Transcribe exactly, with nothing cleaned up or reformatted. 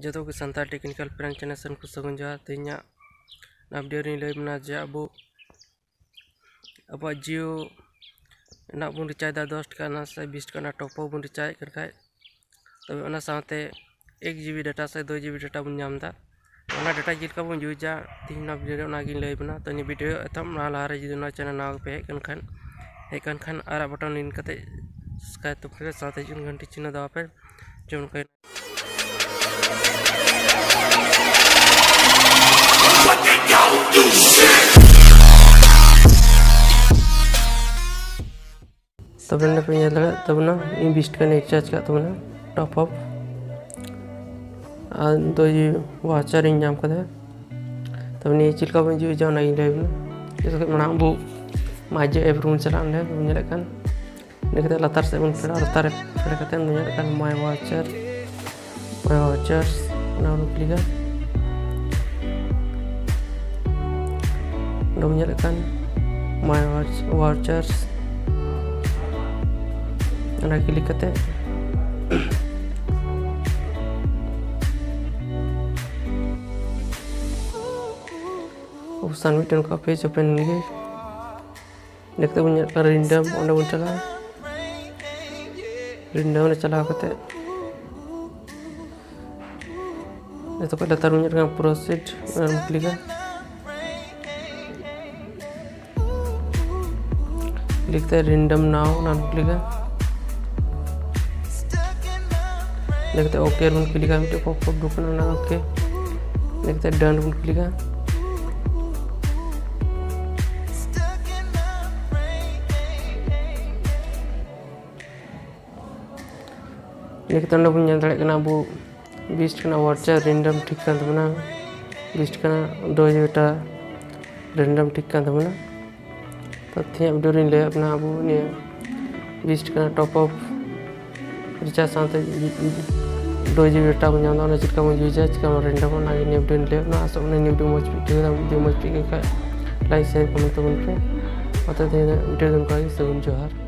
ᱡᱚᱛᱚ ᱜᱮ Santal technical ᱯᱨᱮᱝᱠ channel ᱥᱮᱱ ᱠᱚ ᱥᱟᱹᱜᱩᱱ ᱡᱚᱦᱟᱨ᱾ ᱛᱮᱦᱮᱧᱟᱜ ᱱᱚᱣᱟ ᱵᱷᱤᱰᱤᱭᱳ ᱨᱤᱧ ᱞᱟᱹᱭ ᱵᱚᱱᱟ ᱡᱮ ᱟᱵᱚ ᱟᱵᱚᱣᱟᱜ ᱡᱤᱭᱳ ᱨᱮᱱᱟᱜ ᱵᱚᱱ ᱨᱤᱪᱟᱨᱡᱽ ᱮᱫᱟ ᱫᱚᱥ ᱴᱟᱠᱟ ᱨᱮᱱᱟᱜ ᱥᱮ ᱵᱤᱥ ᱴᱟᱠᱟ ᱨᱮᱱᱟᱜ ᱴᱚᱯ ᱟᱯ ᱵᱚᱱ ᱨᱤᱪᱟᱨᱡᱽ ᱮᱫ ᱠᱟᱱ ᱠᱷᱟᱡ, ᱛᱚᱵᱮ ᱚᱱᱟ ᱥᱟᱶᱛᱮ ᱮᱠ ᱡᱤ ᱵᱤ ᱰᱟᱴᱟ ᱥᱮ ᱫᱩᱭ ᱡᱤ ᱵᱤ ᱰᱟᱴᱟ ᱵᱚᱱ ᱧᱟᱢ ᱮᱫᱟ᱾ ᱚᱱᱟ ᱰᱟᱴᱟ ᱪᱮᱫ ᱞᱮᱠᱟ ᱵᱚᱱ ᱤᱭᱩᱡᱟ ᱛᱮᱦᱮᱧ ᱱᱚᱣᱟ ᱵᱷᱤᱰᱤᱭᱳ ᱨᱮ ᱚᱱᱟᱜᱤᱧ ᱞᱟᱹᱭ ᱟᱵᱚᱱᱟ᱾ ᱛᱚ ᱱᱤᱭᱟᱹ ᱵᱷᱤᱰᱤᱭᱳ ᱮᱛᱚᱦᱚᱵ ᱱᱚᱣᱟ ᱞᱟᱦᱟᱨᱮ ᱡᱩᱫᱤ ᱱᱚᱣᱟ ᱪᱮᱱᱮᱞ ᱱᱟᱣᱟ ᱜᱮᱯᱮ ᱦᱮᱡ ᱠᱟᱱ ᱠᱷᱟᱱ ᱦᱮᱡ ᱠᱟᱱ ᱠᱷᱟᱱ ᱟᱨᱟᱜ ᱵᱟᱴᱚᱱ ᱞᱤᱱ ᱠᱟᱛᱮ ᱥᱟᱵᱥᱠᱨᱟᱭᱤᱵ ᱛᱟᱵᱚᱱ ᱯᱮ, ᱥᱟᱶᱛᱮ ᱦᱤᱡᱩᱜ ᱜᱷᱟᱱᱴᱤ ᱪᱤᱱᱦᱟᱹ ᱫᱟᱵᱟᱣ ᱯᱮ᱾ ᱡᱮᱢᱚᱱ ᱠᱟᱭ ᱛᱚᱵᱮ ᱱᱚᱰᱮ ᱯᱮ ᱧᱮᱞ ᱫᱟᱲᱮᱭᱟᱜ ᱛᱟᱵᱚᱱᱟ, ᱤᱧ ᱵᱤᱥ ᱴᱟᱠᱟᱧ ᱨᱤᱪᱟᱨᱡᱽ ᱠᱟᱜ ᱛᱟᱵᱚᱱᱟ ᱴᱚᱯ ᱟᱯ, ᱟᱨ ᱫᱩᱭ ᱡᱤ ᱵᱤ ᱵᱷᱟᱣᱪᱟᱨ ᱤᱧ ᱧᱟᱢ ᱠᱟᱫᱟ᱾ ᱛᱚᱵᱮ ᱱᱤᱭᱟᱹ ᱪᱮᱫ ᱞᱮᱠᱟ ᱵᱚᱱ ᱤᱭᱩᱡᱟ ᱚᱱᱟᱜᱤᱧ ᱞᱟᱹᱭ ᱟᱵᱚᱱᱟ᱾ ᱡᱚᱛᱚ ᱠᱷᱚᱱ ᱢᱟᱲᱟᱝ ᱟᱵᱚ ᱢᱟᱭ ᱡᱤᱭᱳ ᱮᱯ ᱨᱮᱵᱚᱱ ᱪᱟᱞᱟᱜᱼᱟ᱾ ᱚᱸᱰᱮ ᱵᱚᱱ ᱧᱮᱞᱮᱫ ᱠᱟᱱ ᱤᱱᱟᱹ ᱠᱟᱛᱮ ᱞᱟᱛᱟᱨ ᱥᱮᱫ ᱵᱚᱱ ᱯᱷᱮᱰᱟ, ᱞᱟᱛᱟᱨ ᱨᱮ ᱯᱷᱮᱰ ᱠᱟᱛᱮ ᱵᱚᱱ ᱧᱮᱞᱮᱫ ᱠᱟᱱ ᱢᱟᱭ ᱵᱷᱟᱣᱪᱟᱨ, ᱢᱟᱭ ᱵᱷᱟᱣᱪᱟᱨᱥ, ᱚᱱᱟ ᱵᱚᱱ ᱠᱞᱤᱠᱟ᱾ ᱚᱸᱰᱮ ᱵᱚᱱ ᱧᱮᱞᱮᱫ ᱠᱟᱱ ᱢᱟᱭ ᱵᱷᱟᱣᱪᱟᱨᱥ, ᱚᱱᱟ ᱠᱞᱤᱠ ᱠᱟᱛᱮ ᱚᱯᱥᱟᱱ ᱢᱤᱫᱴᱮᱱ ᱚᱱᱠᱟ ᱯᱮᱡᱽ ᱳᱯᱮᱱ ᱞᱮᱱᱜᱮ᱾ ᱱᱤᱛᱚᱜ ᱵᱚᱱ ᱧᱮᱞ ᱠᱟᱱᱟ ᱨᱤᱱᱰᱟᱢ, ᱚᱸᱰᱮ ᱵᱚᱱ ᱪᱟᱞᱟᱜᱼᱟ᱾ ᱨᱤᱱᱰᱟᱢ ᱨᱮ ᱪᱟᱞᱟᱣ ᱠᱟᱛᱮ ᱱᱤᱛᱚᱜ ᱠᱷᱚᱱ ᱞᱟᱛᱟᱨ ᱵᱚᱱ ᱧᱮᱞ ᱠᱟᱱᱟ ᱯᱨᱚᱥᱤᱰ, ᱚᱱᱟ ᱵᱚᱱ ᱠᱞᱤᱠᱟ᱾ ᱠᱞᱤᱠ ᱠᱟᱛᱮ ᱨᱤᱱᱰᱟᱢ ᱱᱟᱣ, ᱚᱱᱟ ᱵᱚᱱ ᱠᱞᱤᱠᱟ᱾ ᱤᱱᱟᱹ ᱠᱟᱛᱮ ᱳᱠᱮ ᱨᱮᱵᱚᱱ ᱠᱞᱤᱠᱟ, ᱢᱤᱫᱴᱮᱡ ᱯᱚᱯ ᱟᱯ ᱩᱰᱩᱠ ᱠᱟᱱᱟ, ᱚᱱᱟ ᱳᱠᱮ᱾ ᱤᱱᱟᱹ ᱠᱟᱛᱮ ᱰᱟᱱ ᱵᱚᱱ ᱠᱞᱤᱠᱟ᱾ ᱤᱱᱟᱹ ᱠᱟᱛᱮ ᱚᱸᱰᱮ ᱵᱚᱱ ᱧᱮᱞ ᱫᱟᱲᱮᱭᱟᱜ ᱠᱟᱱᱟ ᱟᱵᱚ ᱵᱤᱥ ᱴᱟᱠᱟ ᱨᱮᱱᱟᱜ ᱵᱷᱟᱣᱪᱟᱨ ᱨᱤᱱᱰᱟᱢ ᱴᱷᱤᱠ ᱠᱟᱱ ᱛᱟᱵᱚᱱᱟ, ᱵᱤᱥ ᱴᱟᱠᱟ ᱨᱮᱱᱟᱜ ᱫᱩᱭ ᱡᱤ ᱵᱤ ᱰᱟᱴᱟ ᱨᱤᱱᱰᱟᱢ ᱴᱷᱤᱠ ᱠᱟᱱ ᱛᱟᱵᱚᱱᱟ᱾ ᱛᱚ ᱛᱮᱦᱮᱧᱟᱜ ᱵᱷᱤᱰᱤᱭᱳ ᱨᱤᱧ ᱞᱟᱹᱭᱟᱫ ᱵᱚᱱᱟ ᱟᱵᱚ ᱱᱤᱭᱟᱹ ᱵᱤᱥ ᱴᱟᱠᱟ ᱨᱮᱱᱟᱜ ᱴᱚᱯ ᱟᱯ ᱨᱤᱪᱟᱨᱡᱽ ᱥᱟᱶᱛᱮ ᱫᱩᱭ ᱡᱤ ᱵᱤ ᱰᱟᱴᱟ ᱵᱚᱱ ᱧᱟᱢ ᱮᱫᱟ, ᱚᱱᱟ ᱪᱮᱫ ᱞᱮᱠᱟ ᱵᱚᱱ ᱤᱭᱩᱡᱟ, ᱪᱮᱫ ᱞᱮᱠᱟ ᱵᱚᱱ ᱨᱤᱱᱰᱟᱢᱟ, ᱚᱱᱟᱜᱮ ᱱᱤᱭᱟᱹ ᱵᱷᱤᱰᱤᱭᱳ ᱨᱤᱧ ᱞᱟᱹᱭᱟᱫ ᱵᱚᱱᱟ᱾ ᱟᱥᱚᱜ ᱠᱟᱹᱱᱟᱹᱧ ᱱᱤᱭᱟᱹ ᱵᱷᱤᱰᱤᱭᱳ ᱢᱚᱡᱽ ᱯᱮ ᱟᱹᱭᱠᱟᱹᱣ ᱠᱮᱫᱟ᱾ ᱵᱷᱤᱰᱤᱭᱳ ᱢᱚᱡᱽ ᱯᱮ ᱟᱹᱭᱠᱟᱹᱣ ᱠᱷᱟᱡ ᱞᱟᱭᱤᱠ, ᱥᱮᱭᱟᱨ, ᱠᱚᱢᱮᱱᱴ ᱛᱟᱵᱚᱱ ᱯᱮ᱾ ᱚᱱᱟᱛᱮ ᱛᱮᱦᱮᱧᱟᱜ ᱵᱷᱤᱰᱤᱭᱳ ᱫᱚ ᱱᱚᱝᱠᱟ ᱜᱮ᱾ ᱥᱟᱹᱜᱩᱱ ᱡᱚᱦᱟᱨ᱾